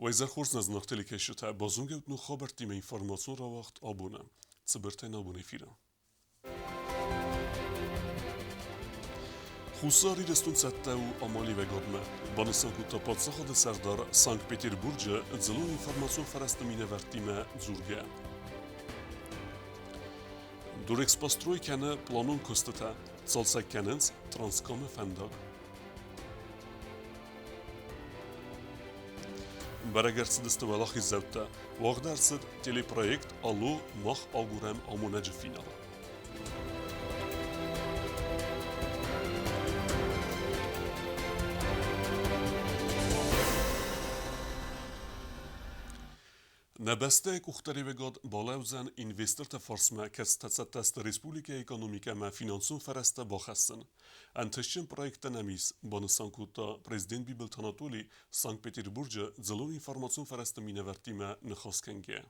Уӕ хорз нӕ зынаргъ телекӕсджытӕ, базонгӕ ут ног хабӕрттимӕ информацион рауагъд абоны. Цыбыртӕй нӕ абоны эфиры. Хуссар Ирыстон цӕттӕ у амалиуӕгадмӕ, банысан кодта паддзахады сӕрдар Санкт-Петербурджы дзыллон информацион фӕрӕзты минӕвӕрттимӕ дзургӕ. Дурэкспострой кӕны планон куыстытӕ, цалцӕг кӕнынц Транскамы фӕндаг. Бӕрӕг ӕрцыдысты уӕлахиздзӕуттӕ. Уагъд ӕрцыд телепроект «Алло, мах агурӕм амонӕджы» финал. Нӕ бӕстӕйы къухдариуӕгад балӕудзӕн инвесторты фарсмӕ, кӕцытӕ цӕттӕ сты республикӕйы экономикӕмӕ финансон фӕрӕзтӕ бахӕссын. Ӕнтыстджын проекттӕ нӕм ис, банысан кодта президент Бибылты Анатоли Санкт-Петербурджы дзыллон информацион фӕрӕзты минӕвӕрттимӕ ныхас кӕнгӕйӕ.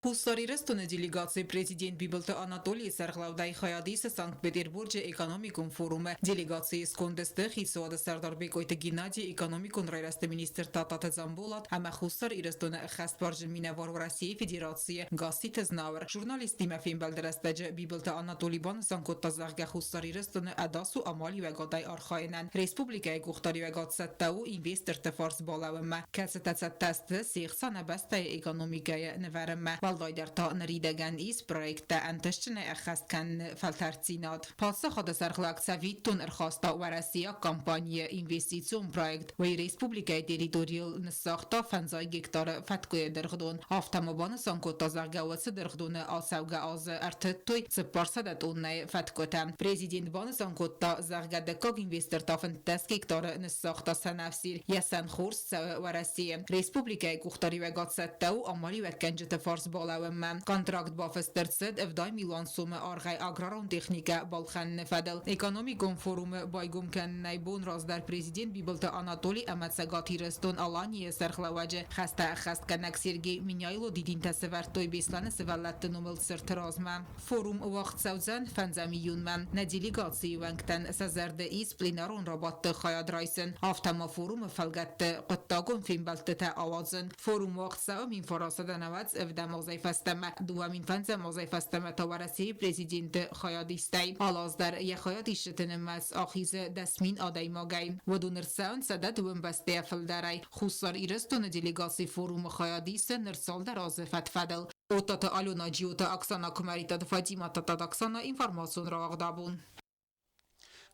Хуссар Ирыстоны делегацийы президент Бибылты Анатолийы сӕргълӕудӕй хайад исы Санкт-Петербурджы экономикон форумы. Делегацийы сконды сты хицауады сӕрдар Бекъойты Геннадий, экономикон райрӕзты министр Тататы Дзамболат ӕмӕ Хуссар Ирыстоны ӕххӕстбарджын минӕвар Уӕрӕсейы Федерацийы Гасситы Знауыр. Журналисттимӕ фембӕлды рӕстӕджы Бибылты Анатолий банысан кодта, зӕгъгӕ, Хуссар Ирыстоны ӕдас у амалиуӕгадӕй архайынӕн. Республикӕйы къухдариуӕгад цӕттӕ у инвесторты фарс балӕууынмӕ, кӕцытӕ цӕттӕ сты се хца нӕ бӕстӕйы экономикӕйы нывӕрынмӕ. Уӕлдайдӕр та ныридӕгӕн ис проекттӕ ӕнтыстджынӕй ӕххӕст кӕныны фӕлтӕрддзинад. Паддзахады сӕргълӕг цӕвиттон ӕрхаста уӕрӕсейаг компанийы инвестицион проект. Уый республикӕйы территорийыл ныссагъта фӕндзай гектары фӕткъуыйы дыргъдон. Афтӕ ма банысан кодта, зӕгъгӕ, уыцы дыргъдоны ацӕугӕ азы ӕртыдтой 400 тоннӕйы фӕткъуытӕ. Президент банысан кодта, зӕгъгӕ, дыккаг инвестор та 15 гектары ныссагъта сӕнӕфсир. Йӕ сӕн хорз цӕуы Уӕрӕсейы. Республикӕйы къухдариуӕгад цӕттӕ у амалиуӕггӕнджыты фарс балӕууынмӕ. Контракт бафыст ӕрцыд 70 милуан сомы аргъӕй аграрон техникӕ балхӕныны фӕдыл. Экономикон форумы байгом кӕнынӕй бон раздӕр президент Бибылты Анатоли ӕмӕ Цӕгат Ирыстон-Аланийы сӕргълӕууӕджы хӕстӕ ӕххӕстгӕнӕг Сергей Меняйло дидинтӕ сӕвӕрдтой Беслӕны сывӕллӕтты номыл цырты размӕ. Форум уагъд цӕудзӕн фӕндзӕм июнмӕ. Нӕ делегацийы уӕнгтӕн сӕ зӕрды ис пленарон рабадты хайад райсын, афтӕ ма форумы фӕлгӕтты хъуыддагон фембӕлдтытӕ ауадзын. Форум уагъд цӕуы 1990 ӕвдӕм азӕй фӕстӕмӕ, 2005 азӕй фӕстӕмӕ та Уӕрӕсейы президенты хайадистӕй. Алы аз дӕр йӕ хайадисджыты нымӕц ахизы 10 000 адӕймагӕй. Уыдон ӕрцӕуынц 102 бӕстӕйӕ фылдӕрӕй. Хуссар Ирыстоны делегаци форумы хайад исы ныр цалдӕр азы фӕд-фӕдыл. Оттаты Алена, Джиоты Оксана, Куымӕридтаты Фатимӕ, Тадтаты Оксана, информацион рауагъд абон.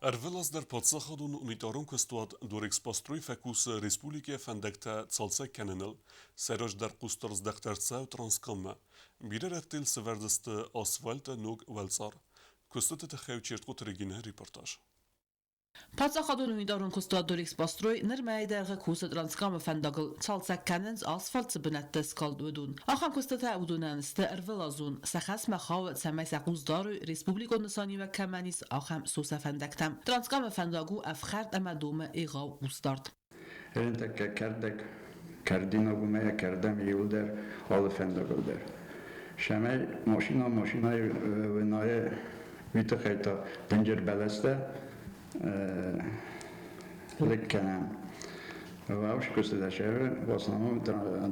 Ӕрвылаз дӕр паддзахадон унитарон куыстуат Дорэкспострой фӕкусы республикӕйы фӕндӕгтӕ цалцӕг кӕныныл. Сӕ раздӕр хъусдард здӕхт ӕрцӕуы Транскаммӕ. Бирӕ рӕттыл сӕвӕрдзысты асфальты ног уӕлцъар. Куыстыты тыххӕй Чертхъоты Регинӕйы репортаж. Паддзахадон унитарон куыстуат Дорэкспострой ныр мӕйы дӕргъы кусы Транскамы фӕндагыл, цалцӕг кӕнынц асфальт цы бынӕтты скалд, уыдон. Ахӕм куыстытӕ уыдонӕн сты ӕрвылазон. Сӕ хӕсмӕ хауы, цӕмӕй сӕ хъус дарой, республикон нысаниуӕг кӕмӕн ис, ахӕм сосӕ фӕндӕгтӕм. Транскамы фӕндаг у ӕфхӕрд ӕмӕ домы егъау хъусдард. Ӕртӕккӕ кӕрдӕг кӕрдинагумӕ кӕрдӕм иуылдӕр алы фӕндагыл дӕр. Сӕмӕй машина машинайы вынайы уый тыххӕй та дынджыр бӕлӕстӕ лыг кӕнӕм. Ваушкусы дӕсӕры в основном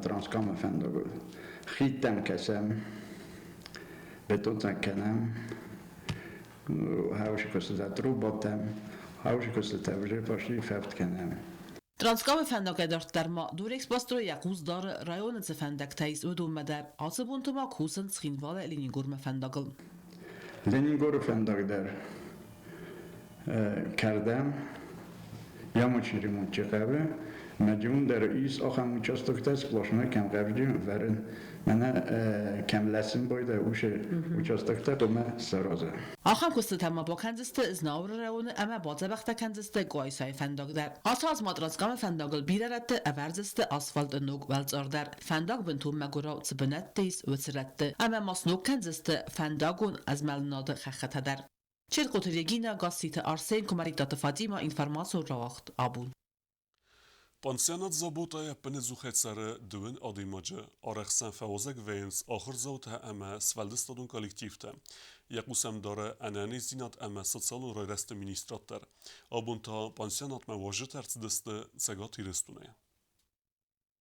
Транскамы фӕндагыл. Хидтӕм кӕсӕм, бетонтӕ кӕнӕм, Хаушкусы трубатӕм, хаушкусы уже пошли фӕфт кӕнӕм. Транскамы фӕндагӕй дарддӕр ма Дурэкспострой йӕ хъус дары районы цы фӕндӕгтӕ ис, уыдонмӕ дӕр. Ацы бонты ма кусынц Цхинвалы Ленингормӕ фӕндагыл. Ленингоры фӕндаг дӕр кӕрдӕм ямочный ремонт чи хъӕуы, мӕ дӕр ис ахӕм участоктӕ сплошной кӕм хъӕвджын вӕрын мӕнӕ кӕм лӕсын бойда уыцы участоктӕ хъуамӕ сараза. Ахӕм куыстытӕ ма бакӕндзысты Знауыры районы ӕмӕ бадзӕбӕхтӕ кӕндзысты Къуайсайы фӕндаг дӕр. Ацы аз ма Транскамы фӕндагыл бирӕ рӕтты ӕвӕрдзысты асфальты ног уӕлцъар дӕр. Фӕндаг бынтон мӕгуырау цы бынӕтты ис, уыцы рӕтты. Ӕмӕ ма сног кӕндзысты фӕндагон ӕзмӕлынады хӕххытӕ дӕр. Черкъоты Регинӕ, Гасситы Арсен, Куымӕридтаты Фатимӕ, информацион рауагъд абон. Пансионат Забота-йы ӕппынӕдзухӕй цӕры дыууын адӕймаджы. Арӕх сӕм фӕуазӕг вӕййынц ахуырдзаутӕ ӕмӕ сфӕлдыстадон коллективтӕ. Йӕ хъус ӕм дары ӕнӕниздзинад ӕмӕ социалон райрӕзты министрад дӕр. Абон та пансионатмӕ уазджытӕ ӕрцыдысты Цӕгат Ирыстонӕй.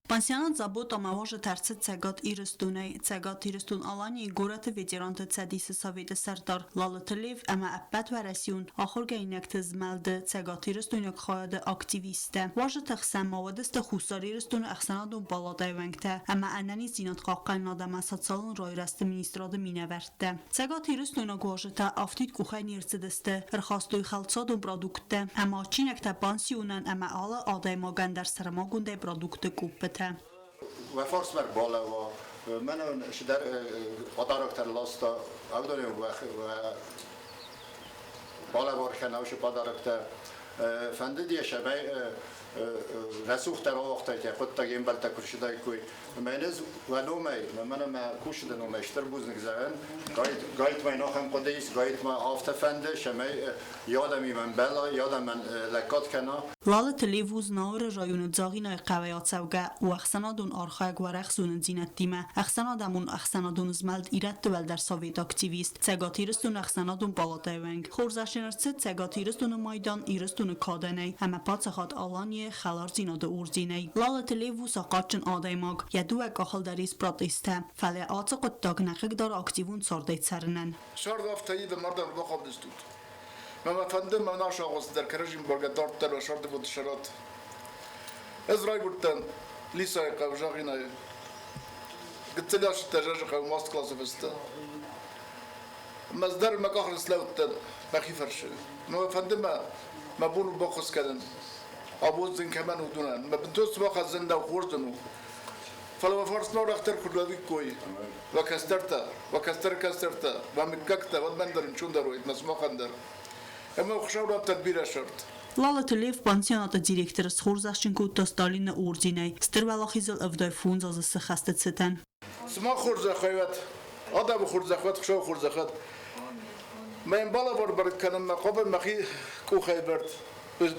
Пансионат «Забота» ма уазӕт ӕрцыд Цӕгат Ирыстонӕй. Цӕгат Ирыстон-Аланийы горӕты ветеранты цӕдисы советы сӕрдар Лалыты Лев ӕмӕ ӕппӕтуӕрӕсеон ахуыргӕнинӕгты змӕлды цӕгатирыстойнаг хайады активисттӕ. Уазджыты хсӕн ма уыдысты Хуссар Ирыстоны ӕхсӕнадон палатӕйы уӕнгтӕ ӕмӕ ӕнӕниздзинад хъахъхъӕнынад ӕмӕ социалон райрӕзты министрады минӕвӕрттӕ. Цӕгатирыстойнаг уазджытӕ афтид къухӕй не рцыдысты, ӕрхастой хӕлцадон продукттӕ ӕмӕ адджинӕгтӕ пансионӕн ӕмӕ алы адӕймагӕн дӕр сӕрмагондӕй продукты къоппытӕ. Уӕ фарсмӕ рбалӕууа, мӕнӕн цыдӕр подароктӕ ласта, уыдонӕн уӕ балӕвар кӕна уыцы подароктӕ. Фӕндыди сӕмӕй рӕсугъддӕр ауагътайтӕ хъуыддаг ӕмбӕлттӕ куы рцыдаиккой. Ӕмӕ йын ӕз уӕ номӕй, мӕнӕ мӕ кусыды номӕй стыр бузныг зӕгъын. Гайд ма йын ахӕм хъуыды ис, гайд ма афтӕ фӕнды, цӕмӕй йӕ адӕмимӕ ӕмбӕла, йӕ адӕмӕн лӕггад кӕна. Лалыты Лев у Знауыры районы Дзагъинайы хъӕуӕй ацӕугӕ у ӕхсӕнадон архайӕг уӕрӕх зонындзинӕдтимӕ, ӕхсӕнадӕмон ӕхсӕнадон змӕлд Ирӕтты уӕлдӕр советы активист, Цӕгат Ирыстоны ӕхсӕнадон палатӕйы уӕнг. Хорзӕхджын ӕрцыд Цӕгат Ирыстоны майдан Ирыстоны кадӕнӕй ӕмӕ паддзахад Аланийы хӕлардзинады орденӕй. Лалыты Лев у сахъатджын адӕймаг, йӕ дыууӕ къахыл дӕр ис протезтӕ, фӕлӕ ацы хъуыддаг нӕ хъыгдары активон цардӕй цӕрынӕн. Сӕрд афтӕ ивы, мардӕн бахъавдыстут. Мӕ мӕ фӕнды мӕ наш агъуыст дӕр кӕрӕдзимӕ бӕргӕ дарддӕр уӕ сӕрдыгонты сӕрат. Ӕз райгуырдтӕн Лисайы хъӕу Зӕгъинайы. Гыццыл ацыдтӕн Зӕзы хъӕуы маст классы фӕстӕ. Ӕмӕ ӕз дӕр мӕ къахыл слӕудтӕн мӕхи фӕрсы. Мӕ фӕнды мӕ мӕ бон у баххуыс кӕнын. Абон зын кӕмӕн у, уыдонӕн. Мӕ бынтон сымахӕн зын нӕу, хорз зын у. Фӕлӕ уӕ фарсмӕ уӕрӕхдӕр куы лӕууиккой уӕ кӕстӕртӕ, уӕ кӕстӕр кӕстӕртӕ, уӕ мыггӕгтӕ, уӕд мӕн дӕр ӕнцондӕр уаид, мӕ сымахӕн дӕр. Ӕмӕ Хуыцау радтӕд бирӕ сӕрд. Лалыты Лев пансионаты директоры схорзӕхджын кодта Сталины орденӕй Стыр Уӕлахизыл 75 азы цы хӕсты цытӕн. Сымах хорзӕхӕй уӕд, адӕмы хорзӕх уӕд, Хуыцауы хорзӕх уӕд. Мӕ ӕмбалӕвӕрд бӕрӕг кӕнынмӕ хъавын мӕхи къухӕй вӕрд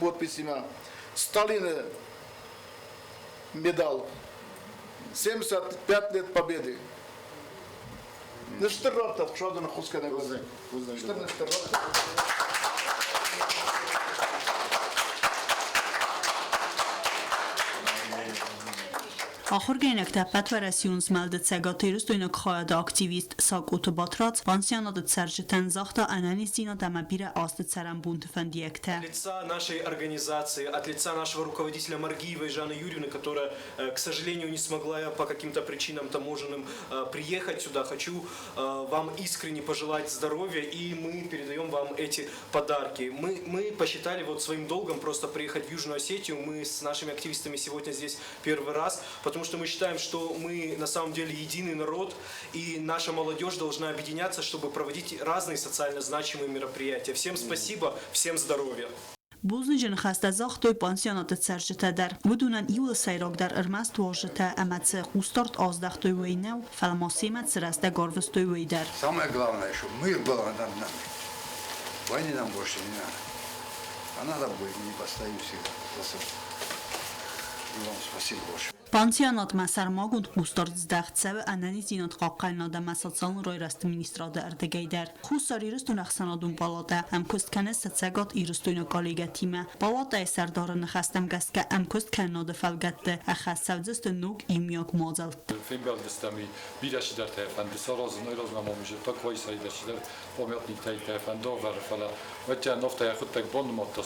подписимӕ Сталины медал 75 лет Победы. Стыр радтӕд, Хуыцау дын ӕххуыс кӕнӕг. Стыр стыр радтӕд. Ахуыргӕнинӕгтӕ ӕппӕтуӕрӕсеон змӕлды цӕгатирыстойнаг хайады активист Сакъоты Батрадз пансионаты цӕрджытӕн загъта ӕнӕниздзинад ӕмӕ бирӕ азты цӕрӕнбонты фӕндиӕгтӕ. От лица нашей организации, от лица нашего руководителя Маргиевой Жанны Юрьевны, которая, к сожалению, не смогла по каким-то причинам таможенным приехать сюда, хочу вам искренне пожелать здоровья, и мы передаем вам эти подарки. Мы посчитали вот своим долгом просто приехать в Южную Осетию. Мы с нашими активистами сегодня здесь первый раз, потому что мы считаем, что мы на самом деле единый народ, и наша молодежь должна объединяться, чтобы проводить разные социально значимые мероприятия. Всем спасибо, всем здоровья! Бузныджы ныхӕстӕ загътой пансионаты цӕрджытӕ дӕр. Уыдонӕн иуыл сӕйрагдӕр ӕрмӕст уазджытӕ ӕмӕ цы хъусдард аздӕхтой, уый нӕу, фӕлӕ ма семӕ цы рӕстӕг арвыстой, уый дӕр. Самое главное, чтобы мир был над нами. Войны нам больше не надо. А надо будет, не поставим всех за собой. И вам спасибо большое. Пансионатмӕ сӕрмагонд хъусдард здӕхт цӕуы ӕнӕниздзинад хъахъхъӕнынад ӕмӕ социалон райрӕзты министрады ӕрдыгӕй дӕр. Хуссар Ирыстоны ӕхсӕнадон палатӕ ӕмкуыст кӕны сӕ цӕгатирыстойнаг коллегӕтимӕ. Палатӕйы сӕрдары ныхӕстӕм гӕсгӕ ӕмкуыст кӕнынады фӕлгӕтты ӕххӕст цӕудзысты ног иумиаг мадзӕлттӕ. Фембӕлдыстӕм бирӕ цыдӕртӕ фӕнды саразын, айразмӕ ма музейы Куайсайы дӕр цыдӕр памятниктӕй фӕнды ӕвӕры, фӕлӕ уӕддӕр нофтӕ йӕхуыдтӕг банымадта,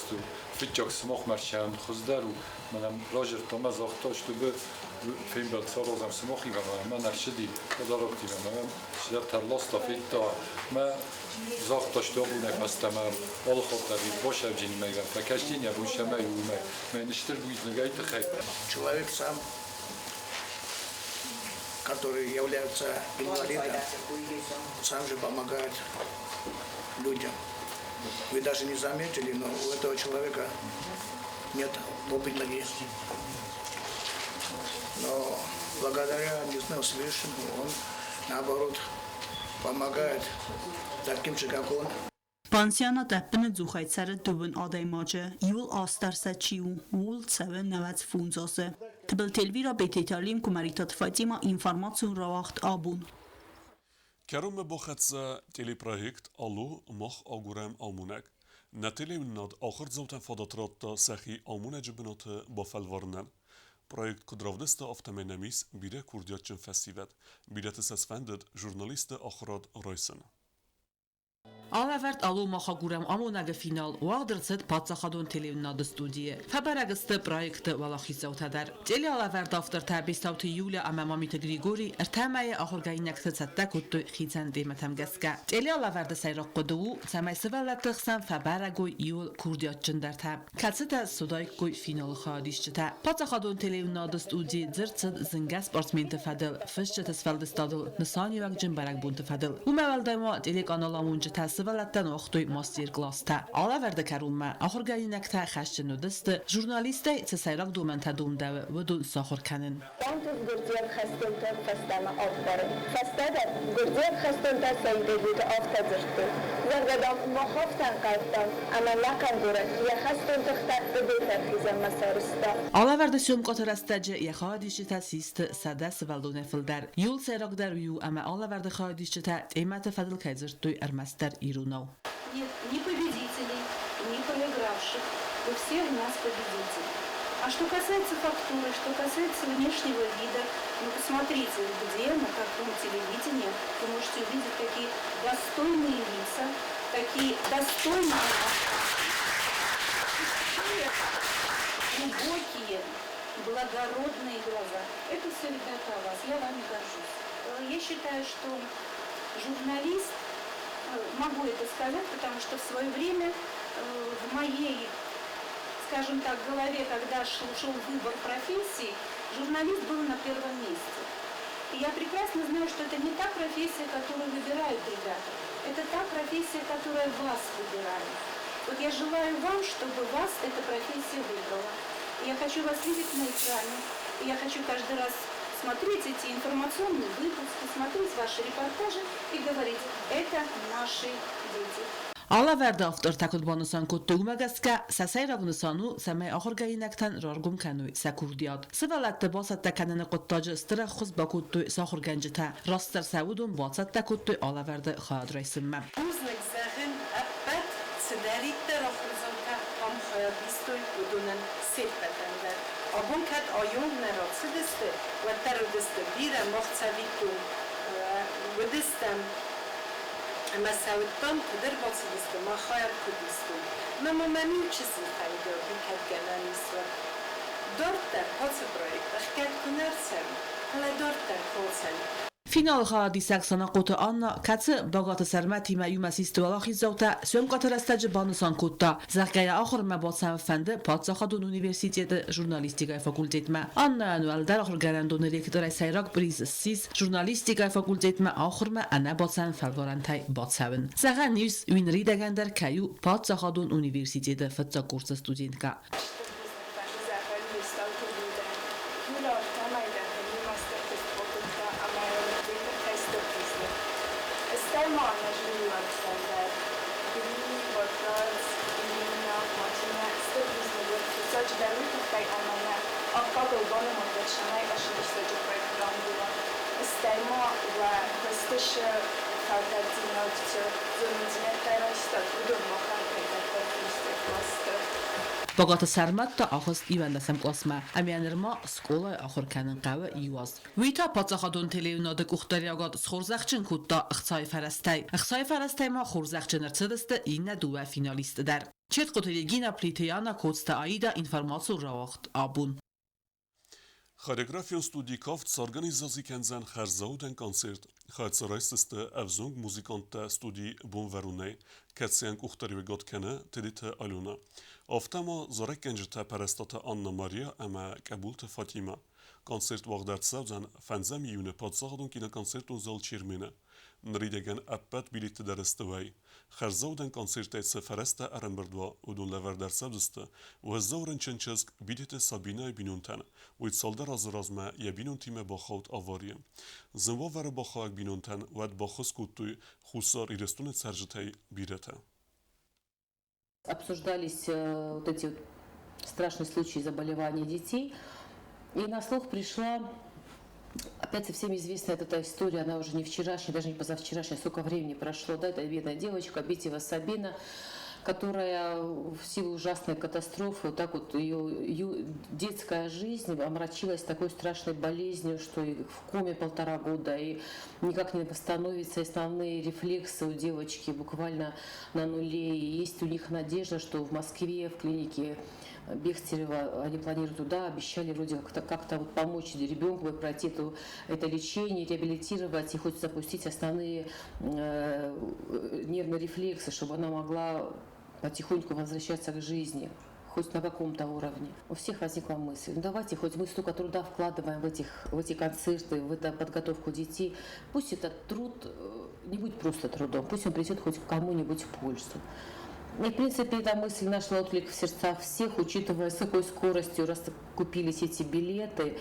фыццаг сымахмӕ рцӕуын хуыздӕр у. Мӕнӕн разырдта мӕ загъта, чтобы фембӕлд саразӕм сымахимӕ, мӕн ӕрцыди подароктимӕ, мӕ цыдӕртӕ ӕрласта, федта мӕ загъта, что абонӕй фӕстӕмӕ алы хатт дӕр басӕвджынимӕ фӕкӕсдзынӕ, бон сӕмӕй уымӕй. Мӕ стыр бузныг тыххӕй. Человек сам, который является инвалидом, сам же помогает людям. Вы даже не заметили, но у этого человека нет обе ноги. Но благодаря, не знаю, Всевышнему, он, наоборот, помогает таким же, как он. Пансионат ӕппынӕдзухӕй цӕры дыууын адӕймаджы, иуыл аст дӕр сӕ чи у, ууыл цӕуы 95 азы. Тыбылты Эльвира, Бететы Алим, Куымӕридтаты Фатимӕ, информацион рауагъд Абон. Кӕронмӕ бахӕццӕ телепроект Алло, мах агурӕм амонӕг. Нӕ телеуынынад ахуырдзаутӕн фадат радта сӕхи амонӕджы бынаты бафӕлварынӕн. Проект куыд равдыста, афтӕмӕй нӕм ис бирӕ курдиатджын фӕсивӕд. Бирӕты сӕ сфӕндыд журналистты ахуырад райсын. Алӕвӕрд Алло, мах агурӕм амонӕг-ы финал уагъд ӕрцыд паддзахадон телеуынынады студийы. Фӕбӕрӕг сты проекты уӕлахиздзаутӕ дӕр. Телеалӕвӕрды автортӕ Бестауты Юля ӕмӕ Мамиты Григорий ӕртӕ мӕйы ахуыргӕнинӕгты цӕттӕ кодтой хицӕн темӕтӕм гӕсгӕ. Телеалӕвӕрды сӕйраг хъуыды у, цӕмӕй сывӕллӕтты хсӕн фӕбӕрӕг уой иуыл курдиатджындӕртӕ, кӕцытӕ суыдаиккой финалы хайадисджытӕ. Паддзахадон телеуынынады студийы дзырд цыд зынгӕ спортсменты фӕдыл, фысджыты сфӕлдыстадыл нысаниуӕгджын бӕрӕгбонты фӕдыл. Уымӕ уӕлдай ма телеканал амонджытӕ сывӕллӕттӕн уагътой мастер-класстӕ. Алӕвӕрды кӕронмӕ ахуыргӕнинӕгтӕ хӕсджын уыдысты, журналисттӕй цы сӕйраг домӕнтӕ домдӕуы, уыдон сахуыр кӕнын. Танков гуырдзиаг хӕстонтӕн фӕстӕмӕ аппарын. Фӕстӕдӕр гуырдзиаг хӕстонтӕ сӕ интервьюты афтӕ дзырдтой, зӕгъгӕ, дам, мах афтӕ ӕнхъӕлдтам, ӕмӕ нӕхъӕн горӕт йӕ хӕстон тыхтӕ Къуыдой фӕхизӕнмӕ сарӕзта. Алӕвӕрды съемкӕты рӕстӕджы йӕ хайадисджытӕ систы 100 сывӕллонӕй фылдӕр. Иуыл сӕйрагдӕр у ӕмӕ алӕвӕрды хайадисджытӕ темӕты фӕдыл кӕй дзырдтой ӕрмӕстдӕр иронау. Нет ни победителей, ни проигравших. Вы все у нас победители. А что касается фактуры, что касается внешнего вида, ну посмотрите, где, на каком телевидении вы можете увидеть такие достойные лица, такие достойные, глубокие, благородные глаза. Это все, ребята, о вас. Я вами горжусь. Я считаю, что журналист, могу это сказать, потому что в свое время в моей, скажем так, голове, когда шел выбор профессии, журналист был на первом месте. И я прекрасно знаю, что это не та профессия, которую выбирают ребята. Это та профессия, которая вас выбирает. Вот я желаю вам, чтобы вас эта профессия выбрала. И я хочу вас видеть на экране. И я хочу каждый раз смотреть эти информационные выпуски, смотреть ваши репортажи и говорить, это наши дети. Алӕвӕрды автортӕ куыд банысан кодтой, уымӕ гӕсгӕ сӕ сӕйраг нысан у, цӕмӕй ахуыргӕнинӕгтӕн раргом кӕной сӕ курдиат. Сывӕллӕтты бацӕттӕ кӕныны хъуыддаджы стыр ӕххуыс бакодтой сӕ ахуыргӕнджытӕ, растдӕр сӕ уыдон бацӕттӕ кодтой алӕвӕрды хайад райсынмӕ. Бузныг зӕгъын ӕппӕт цыдӕриддӕр ахуырдзаутӕ ам хайад истой, уыдонӕн се ппӕтӕн дӕр. Абон кӕд айонг нӕ рацыдысты, уӕддӕр уыдысты бирӕ, мах цӕвиттон уыдыстӕм ӕмӕ сӕ уыдтам, куыд ӕрбацыдысты, мах хайад куыд истой. Ӕмӕ ма мӕм иу чысыл фӕнды, уый кӕд гӕнӕн ис, уӕд. Дарддӕр ацы проект ӕхгӕд куы нӕ рцӕуид, фӕлӕ дарддӕр куы ацӕуид. Финалы хайадисӕг Санахъоты Анна, кӕцы Багаты Сӕрмӕтимӕ иумӕ систы уӕлахиздзаутӕ, съемкӕты рӕстӕджы банысан кодта, зӕгъгӕ йӕ ахуырмӕ бацӕуын фӕнды паддзахадон университеты журналистикӕйы факультетмӕ. Аннӕйӕн уӕлдӕр ахуыргӕнӕндоны ректорӕй сӕйраг приз ссис журналистикӕйы факультетмӕ ахуырмӕ ӕнӕбацӕуӕн фӕлварӕнтӕй бацӕуын. Зӕгъӕн ис, уый ныридӕгӕн дӕр кӕй у паддзахадон университеты фыццаг курсы студенткӕ. Багаты Сӕрмӕт та ахызт иуӕндӕсӕм къласмӕ ӕмӕ нырма скъолайы ахуыр кӕнын хъӕуы иу аз. Уый та паддзахадон телеуынады къухдариуӕгад схорзӕхджын кодта ӕхцайы фӕрӕзтӕй. Ӕхцайы фӕрӕзтӕй ма хорзӕхджын ӕрцыдысты иннӕ дыууӕ финалисты дӕр. Четкъуты Регина, Плиты Яна, Коцты Аида информацион рауагъд абон. Хореографион студи «Кафт» сорганизаци кӕндзӕн хӕрзаудӕн концерт. Хӕццӕ райсдзысты ӕвзонг музыканттӕ студи Бонвӕрнонӕй, кӕцыйӕн къухдариуӕгад кӕны Тедеты Алена. Афтӕ ма зарӕггӕнджытӕ Пӕрӕстаты Анна-Мария ӕмӕ Къӕбулты Фатимӕ. Концерт уагъд ӕрцӕудзӕн фӕндзӕм июны паддзахадон киноконцертон зал Чермен-ы. Ныридӕгӕн ӕппӕт билетты дӕр сты уӕй. Хӕрзаудӕн концертӕй цы фӕрӕзтӕ ӕрӕмбырд уа, уыдон лӕвӕрд ӕрцӕудзысты уӕззау рынчын чызг Бидеты Сабинӕйы бинонтӕн. Уый цалдӕр азы размӕ йӕ бинонтимӕ бахауд аварийы. Зын уавӕры бахауӕг бинонтӕн уӕд баххуыс кодтой Хуссар Ирыстоны цӕрджытӕй бирӕтӕ. Обсуждались вот эти вот страшные случаи заболеваний детей. И на слух пришла опять совсем известная эта история, она уже не вчерашняя, даже не позавчерашняя, сколько времени прошло, да, это бедная девочка, Битева Сабина, которая в силу ужасной катастрофы, вот так вот ее детская жизнь омрачилась такой страшной болезнью, что и в коме 1,5 года, и никак не восстановятся основные рефлексы у девочки буквально на нуле. И есть у них надежда, что в Москве, в клинике Бехтерева, они планируют туда, обещали вроде как-то вот помочь ребенку пройти это лечение, реабилитировать и хоть запустить основные нервные рефлексы, чтобы она могла потихоньку возвращаться к жизни, хоть на каком-то уровне. У всех возникла мысль, ну давайте, хоть мы столько труда вкладываем в эти концерты, в эту подготовку детей, пусть этот труд не будет просто трудом, пусть он принесет хоть кому-нибудь пользу. И, в принципе, эта мысль нашла отклик в сердцах всех, учитывая, с какой скоростью раскупились эти билеты,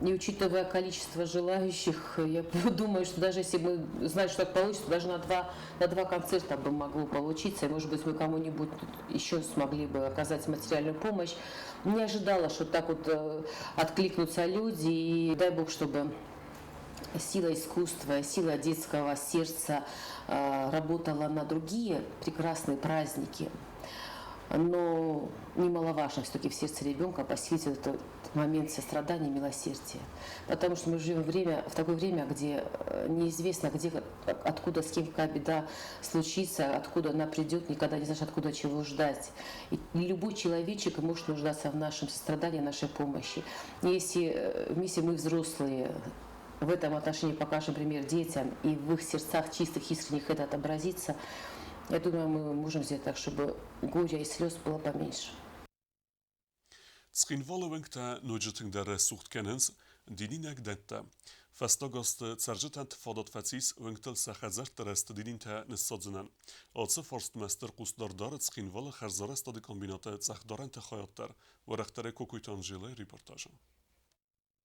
и учитывая количество желающих, я думаю, что даже если мы знаем, что так получится, даже на два концерта бы могло получиться, и, может быть, мы кому-нибудь еще смогли бы оказать материальную помощь. Не ожидала, что так вот откликнутся люди, и дай Бог, чтобы сила искусства, сила детского сердца работала на другие прекрасные праздники. Но немаловажно все-таки в сердце ребенка поселить этот момент сострадания и милосердия. Потому что мы живем в такое время, где неизвестно, где, откуда, с кем какая беда случится, откуда она придет, никогда не знаешь, откуда чего ждать. И любой человечек может нуждаться в нашем сострадании, нашей помощи. И если мы взрослые, в этом отношении покажем пример детям, и в их сердцах чистых, искренних это отобразится, я думаю, мы можем сделать так, чтобы горя и слез было поменьше. Цхинвалы уынгтӕ ноджы тынгдӕр рӕсугъд кӕнынц дидинӕгдӕттӕ. Фӕстаг азты цӕрджытӕн фадат фӕцис уынгтыл сӕ хӕдзӕртты рӕзты дидинтӕ ныссадзынӕн. Ацы фарстмӕ стыр хъусдард дары Цхинвалы хӕрзарӕзтады комбинаты цъӕхдарӕнты хайад дӕр. Уӕрӕхдӕрӕй Кокойты Анжелӕйы репортажы.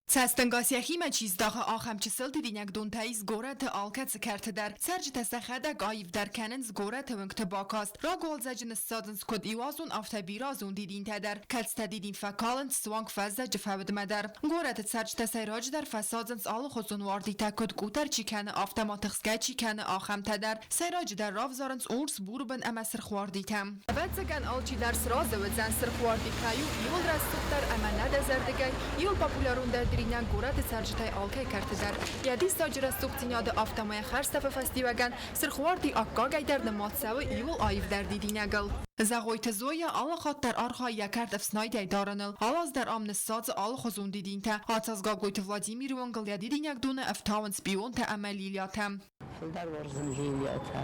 Цӕстӕнгас йӕхимӕ чи здахы, ахӕм чысыл дидинӕгдонтӕ ис горӕты алкӕцы кӕрты дӕр. Цӕрджытӕ сӕхӕдӕг аивдӕр кӕнынц горӕты уынгты бакаст. Рагуалдзӕджы ныссадзынц куыд иуазон, афтӕ бирӕазон дидинтӕ дӕр. Кӕцытӕ дидин фӕкалынц суанг фӕззӕджы фӕудмӕ дӕр. Горӕты цӕрджытӕ сӕйраджыдӕр фӕсадзынц алыхуызон уардитӕ, куыд къутӕр чи кӕны, афтӕ ма тыхсгӕ чи кӕны, ахӕмтӕ дӕр. Сӕйраджыдӕр равзарынц урс, бурбын ӕмӕ сырх уардитӕ. Ӕвӕццӕгӕн, алчидӕр сразы уыдзӕн, сырх уарди кӕй у иуыл рӕсугъддӕр ӕмӕ нӕ дӕзӕрдыгӕй иуыл популярондӕр дидинӕг горӕты цӕрджытӕй алкӕй кӕрты дӕр. Йӕ диссаджы рӕсугъддзинады, афтӕ ма йӕ хӕрзтӕфы фӕстиуӕгӕн сырх уарди аккагӕй дӕр нымад цӕуы иуыл аивдӕр дидинӕгыл. Зӕгъойты Зоя алы хатт дӕр архайы йӕ кӕрт ӕфснайдӕй дарыныл. Алы аз дӕр ам ныссадзы алыхуызон дидинтӕ. Ацы аз Гаглойты Владимиры уынгыл йӕ дидинӕгдоны ӕфтауынц пионтӕ ӕмӕ лилиятӕ. Фылдӕр уарзын лилиятӕ.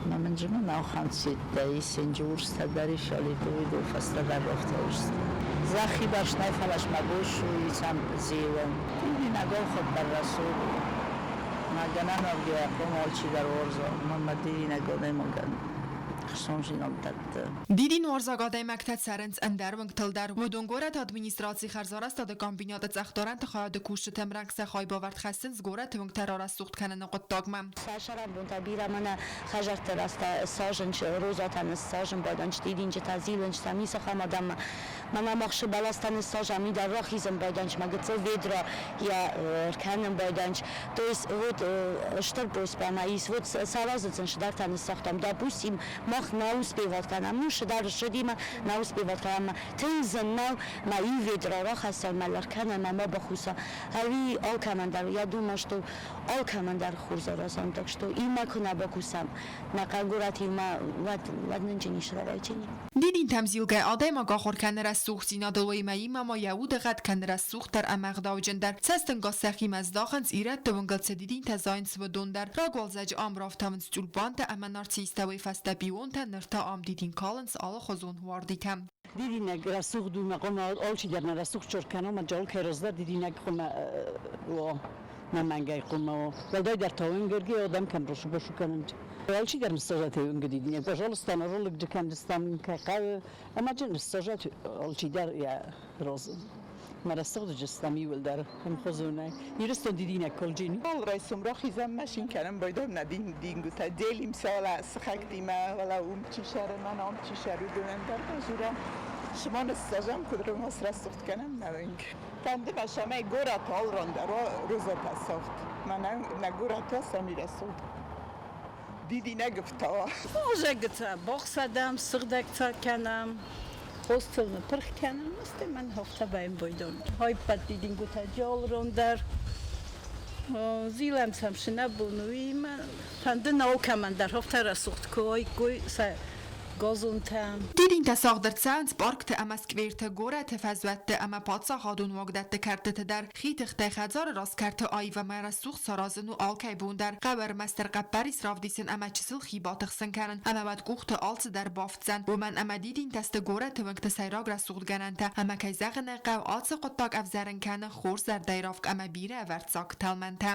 Ма мын зымӕн ахӕм цветтӕ ис, сенджы урстӕ дӕр ис, алидуйду фӕстӕдӕр рохтӕ урстӕ. Зӕххи бӕрстӕй фӕлӕс мӕ бос у ицам зеуӕн. Дидинӕгыл хуыддӕр рӕсугъд у. Мӕ гӕнӕн уӕвгӕйӕ хъом алчидӕр уарза, уымӕн мӕ дидинӕгонӕй мӕгӕн хсондзинад дӕтты. Дидинуарзаг адӕймӕгтӕ цӕрынц ӕндӕр уынгтыл дӕр. Уыдон горӕты администрацийы хӕрзарӕзтады комбинаты цъӕхдарӕнты хайады кусджытӕм рӕнхъ сӕ хайбавӕрд хӕссынц горӕты уынгтӕ рарӕсугъд кӕныны хъуыддагмӕ. Сӕ сӕрӕнбонтӕ бирӕ мӕнӕ хӕдзӕртты рӕзтӕ сажынч, розатӕ ныссажын байданч, дидинджытӕ, зилынчытӕ, ницахӕм адӕммӕ. Мӕнӕ махсы бӕлӕстӕ ныссажам, ми дӕр рахизын байданч, мӕ гыццыл ведра йӕ ркӕнын байданч. То есть вот стыр просьба ма ис, вот саразыцын сыдӕртӕ ныссагътам. Допустим, мах нӕ успевал кӕнӕм, ну сыдӕр ссыдимӕ нӕ успевал кӕнӕм. Тынг зын нӕу мӕ иу ведра рахӕссӕм, мӕ лӕркӕнӕм ӕмӕ бахуса. Ӕви алкӕмӕн дӕр, я думаю, что алкӕмӕн дӕр хорз аразӕм, так что имӕ куы нӕ бакусӕм, нӕ хъӕгурат иумӕ, уӕд, уӕд нынджын ис рауайджыни. Дидинтӕм зилгӕ адӕймаг ахуыр кӕны рӕсугъддзинадыл, уыимӕ имӕ ма йӕ удыгъӕд кӕны рӕсугъддӕр ӕмӕ ӕгъдауджындӕр. Цӕстӕнгас сӕхимӕ здахынц, ирӕтты уынгыл цы дидинтӕ зайынц, уыдон дӕр. Рагуалдзӕджы ам рафтауынц тюльпантӕ ӕмӕ нарцисстӕ, уый фӕстӕ пионтӕ, ныр та ам дидин калынц алыхуызон уардитӕ. Дидинӕг рӕсугъд у, мӕ хъуамӕ алчидӕр нӕ рӕсугъд сор кӕна, мӕ алкӕй раз дӕр дидинӕг хъуамӕ уа, нӕ мӕнгӕй хъуамӕ уа. Уӕлдайдӕр та уынгӕргӕ адӕм кӕм росу-босу кӕнынц. Алчидӕр ныссажат уынгы дидинӕг. Пожалуйста, нӕ ролик кӕндыстам кӕй хъӕуы, ӕмӕ джын ныссажат алчидӕр йӕ розы. Мӕ рӕсугъд иууылдӕр ӕмхуызонӕй. Ирыстон дидинӕг колджин. Ал райсом рахизӕм машин кӕнӕм байдам нӕ дингутӕ. Делим сӕ сыхӕгтимӕ, вала ум чи сӕры, мӕн ам чи сӕры, уыдонӕн дӕр базурӕм. Шымон ныссажам, куыд рымос рӕсугъд кӕнӕм нӕ уынг. Фӕнды мӕ, цӕмӕй горӕты алран дӕр уа розӕтӕ сагъд. Мӕнӕ нӕ горӕт уа цӕмӕй рӕсугъд. Дидинӕг ӕфтауа. Уазӕгытӕ бахсӕдӕм, сыгъдӕгтӕ кӕнӕм, хостыл ныппырх кӕнӕм, стӕй мӕн хафтӕ баимбойдон. Хайппӕт дидингутӕ джалрон дӕр. Зилӕм сӕм сынӕбон, уыимӕ фӕнды алкӕмӕн дӕр хафтӕ рӕсугъд куы уаиккой сӕ газонтӕ. Дидинтӕ сагъд ӕрцӕуынц паркты ӕмӕ скверты, горӕты фӕзуӕтты ӕмӕ паддзахадон уагдӕтты кӕртыты дӕр. Хи тыхтӕй хӕдзары раз кӕрты аив ӕмӕ рӕсугъд саразын у алкӕй бон дӕр. Хъӕуы ӕрмӕстдӕр хъӕппӕрис равдисын ӕмӕ чысыл хи батыхсын кӕнын, ӕмӕ уӕд къухты алцыдӕр бафтдзӕн, уымӕн ӕмӕ дидинтӕ сты горӕты уынгты сӕйраг рӕсугъдгӕнӕнтӕ ӕмӕ, кӕй зӕгъын ӕй хъӕуы, ацы хъуыддаг ӕвзӕрын кӕны хорз зӕрдӕйы равг ӕмӕ бирӕ ӕвӕрццаг тӕлмӕнтӕ.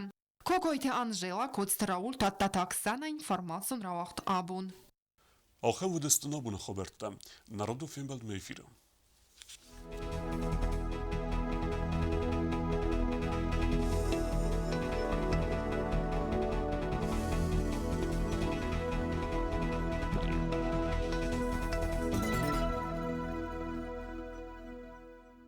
Кокойты Анжела, Коцты Рауль, Тадтаты Оксана, информацион рауагъд абон. Ахӕм уыдысты нӕ абоны хабӕрттӕ. Народон фембӕлдмӕ эфиры.